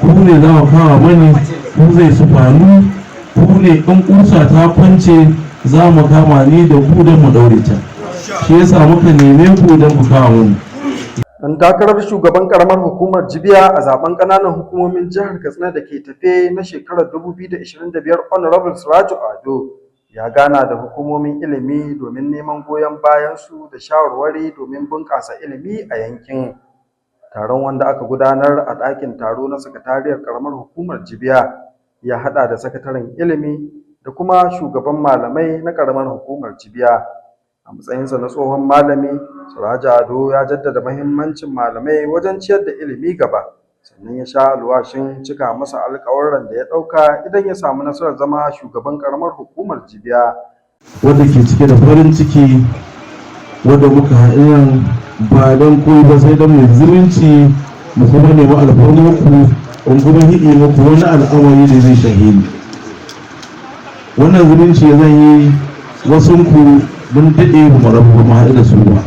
Ku ne za ku kawo mani, ku zai su faru, ku ne in kusa ta kwance za mu kama ni da ku don mu daure ta. Shi yasa muka neme ku don ku kawo mu. Ɗan takarar shugaban ƙaramar hukumar Jibiya a zaben ƙananan hukumomin jihar Katsina da ke tafe na shekarar 2025, Honorable Sirajo Ado, ya gana da hukumomin ilimi domin neman goyon bayansu da shawarwari domin bunƙasa ilimi a yankin. Taron, wanda aka gudanar a ɗakin taro na sakatariyar ƙaramar hukumar Jibiya, ya haɗa da sakataren ilimi da kuma shugaban malamai na ƙaramar hukumar Jibiya. A matsayinsa na tsohon malami, Sirajo Ado ya jaddada mahimmancin malamai wajen ciyar da ilimi gaba, sannan ya sha alwashin cika masa alƙawurran da ya ɗauka idan ya samu nasarar zama shugaban ƙaramar hukumar Jibiya. Wanda ke cike da farin ciki, wanda muka haɗu nan ba don koyi ba sai don mai zumunci, mu kuma nemi alfarmarku, in kuma hiɗe muku wani al'amari da zai shahe ni. Wannan zumunci zan yi, wasunku mun daɗe ba mu rabu ba, mu haɗu da su ba,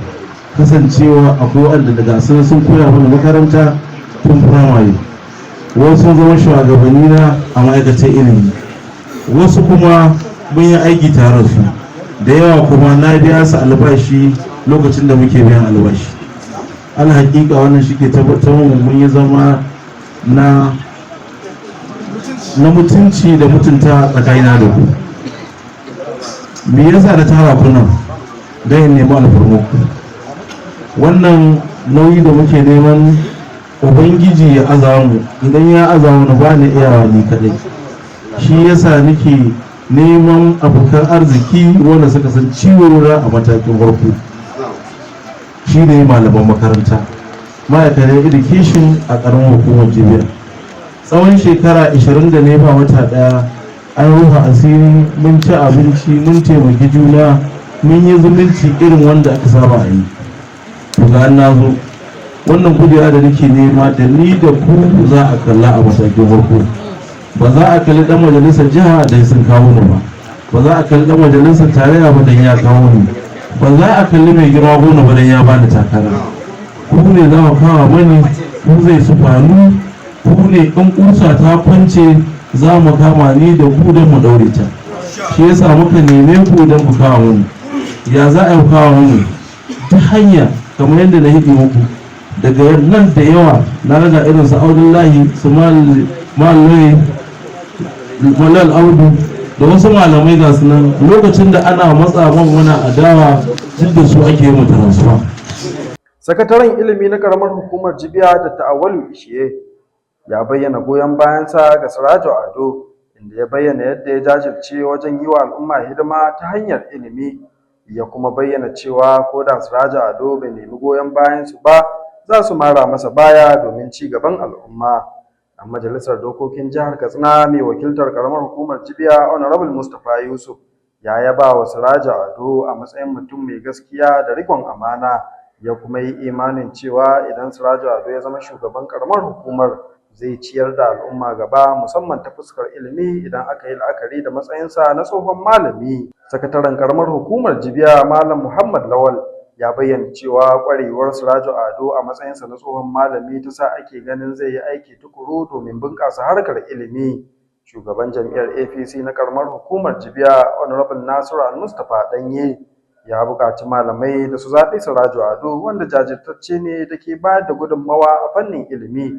kasancewa akwai waɗanda daga sun sun koya mana makaranta tun firamare, wasu sun zama shugabanni na a ma'aikatar ilimi, wasu kuma mun yi aiki tare da su, da yawa kuma na biya su albashi lokacin da muke biyan albashi. Alhaƙiƙa, wannan shi ke tabbatar mu mun yi zama na mutunci da mutunta tsakanina da ku. Me yasa na tara ku nan? Don in nemi alfarmarku. Wannan nauyi da muke neman Ubangiji ya aza mu, idan ya aza mu, ba ni iyawa ni kadai. Shi yasa nake neman abokan arziki wanda suka san ciwo a matakin farko, shi ne malaman makaranta, ma'aikatan education a ƙaramin hukumar Jibiya. Tsawon shekara 20 da ne ba wata ɗaya, an rufe asiri, mun ci abinci, mun taimaki juna, mun yi zumunci irin wanda aka saba a yi. To, ga na zo wannan kujera da nake nema, da ni da ku za a kalla a matakin farko. Ba za a kalli dan majalisar jiha da sun kawo ni ba, ba za a kalli dan majalisar tarayya ba dan ya kawo ni, ba za a kalli mai girma gona ba dan ya bani takara. Ku ne za ku kawo mani, ku zai su faru, ku ne in kusa ta kwance za mu kama ni da ku don mu daure ta. Shi yasa muka neme ku don ku kawo mu. Ya za a yi kawo mu? Ta hanya kamar yadda na hidi muku daga nan, da yawa na raga irin su Audullahi, su Malai Malal Audu da wasu malamai, ga su nan. Lokacin da ana matsa man wani adawa, duk da su ake yi mu transfer. Sakataren ilimi na ƙaramar hukumar Jibiya, da Ta'awwalu Ishiye, ya bayyana goyon bayansa ga Sirajo Ado, inda ya bayyana yadda ya jajirce wajen yi wa al'umma hidima ta hanyar ilimi, ya kuma bayyana cewa ko da Sirajo Ado bai nemi goyon bayansu ba, za su mara masa baya domin ci gaban al'umma. A majalisar dokokin jihar Katsina mai wakiltar ƙaramar hukumar Jibiya, Honorable Mustapha Yusuf, ya yaba wa Sirajo Ado a matsayin mutum mai gaskiya da riƙon amana, ya kuma yi imanin cewa idan Sirajo Ado ya zama shugaban ƙaramar hukumar, zai ciyar da al'umma gaba, musamman ta fuskar ilimi, idan aka yi la'akari da matsayinsa na tsohon malami. Sakataren ƙaramar hukumar Jibiya, Malam Muhammad Lawal, ya bayyana cewa ƙwarewar Sirajo Ado a matsayinsa na tsohon malami ta sa ake ganin zai yi aiki tukuru domin bunƙasa harkar ilimi. Shugaban jam'iyyar APC na ƙaramar hukumar Jibiya, Honorable Nasiru Al-Mustapha Danye, ya buƙaci malamai da su zaɓi Sirajo Ado, wanda jajirtacce ne da ke bayar da gudunmawa a fannin ilimi.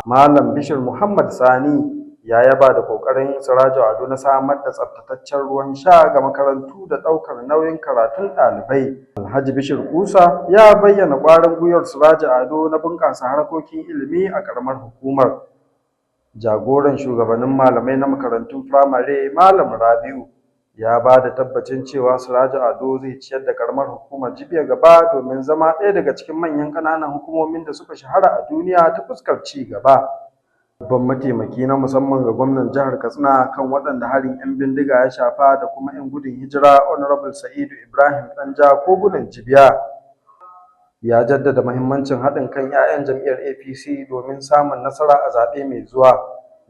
Malam Bishir Muhammad Sani ya yaba da ƙoƙarin Sirajo Ado na samar da tsaftataccen ruwan sha ga makarantu da ɗaukar nauyin karatun ɗalibai. Alhaji Bishir Kusa ya bayyana ƙwarin gwiwar Sirajo Ado na bunƙasa harkokin ilimi a ƙaramar hukumar. Jagoran shugabannin malamai na makarantun firamare, Malam Rabi'u, ya ba da tabbacin cewa Sirajo Ado zai ciyar da ƙaramar hukumar Jibiya gaba domin zama ɗaya daga cikin manyan ƙananan hukumomin da suka shahara a duniya ta fuskar ci gaba. Babban mataimaki na musamman ga gwamnan jihar Katsina kan waɗanda harin 'yan bindiga ya shafa da kuma 'yan gudun hijira, Honorable Sa'idu Ibrahim Ɗanja Kogunan Jibiya, ya jaddada muhimmancin haɗin kan 'ya'yan jam'iyyar APC domin samun nasara a zaɓe mai zuwa,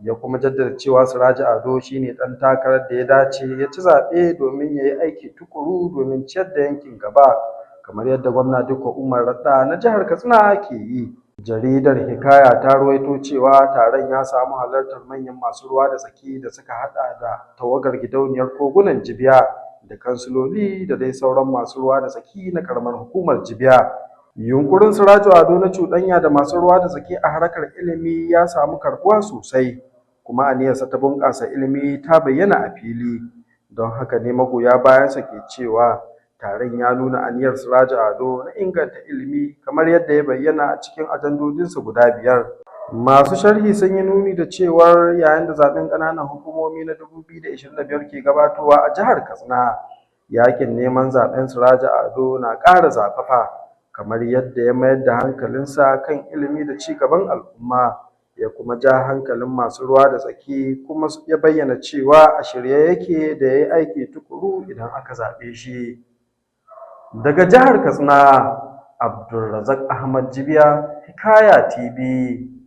ya kuma jaddada cewa Sirajo Ado shi ne ɗan takarar da ya dace ya ci zaɓe domin ya yi aiki tuƙuru domin ciyar da yankin gaba, kamar yadda Gwamna Dikko Umar Radda na jihar Katsina ke yi. Jaridar Hikaya ta ruwaito cewa taron ya samu halartar manyan masu ruwa da tsaki da suka haɗa da tawagar gidauniyar Kogunan Jibiya da kansiloli da dai sauran masu ruwa da tsaki na ƙaramar hukumar Jibiya. Yunƙurin Sirajo Ado na cuɗanya da masu ruwa da tsaki a harkar ilimi ya samu karɓuwa sosai, kuma aniyarsa ta bunƙasa ilimi ta bayyana a fili. Don haka ne magoya bayansa ke cewa taron ya nuna aniyar Sirajo Ado na inganta ilimi kamar yadda ya bayyana a cikin ajandodinsa guda 5. Masu sharhi sun yi nuni da cewar yayin da zaɓen ƙananan hukumomi na 2025 ke gabatowa a jihar Katsina, yaƙin neman zaɓen Sirajo Ado na ƙara zafafa, kamar yadda ya mayar da hankalinsa kan ilimi da ci gaban al'umma, ya kuma ja hankalin masu ruwa da tsaki kuma ya bayyana cewa a shirye yake da ya yi aiki tuƙuru idan aka zaɓe shi. Daga jihar Katsina, Abdulrazak Ahmad Jibiya, Hikaya TV.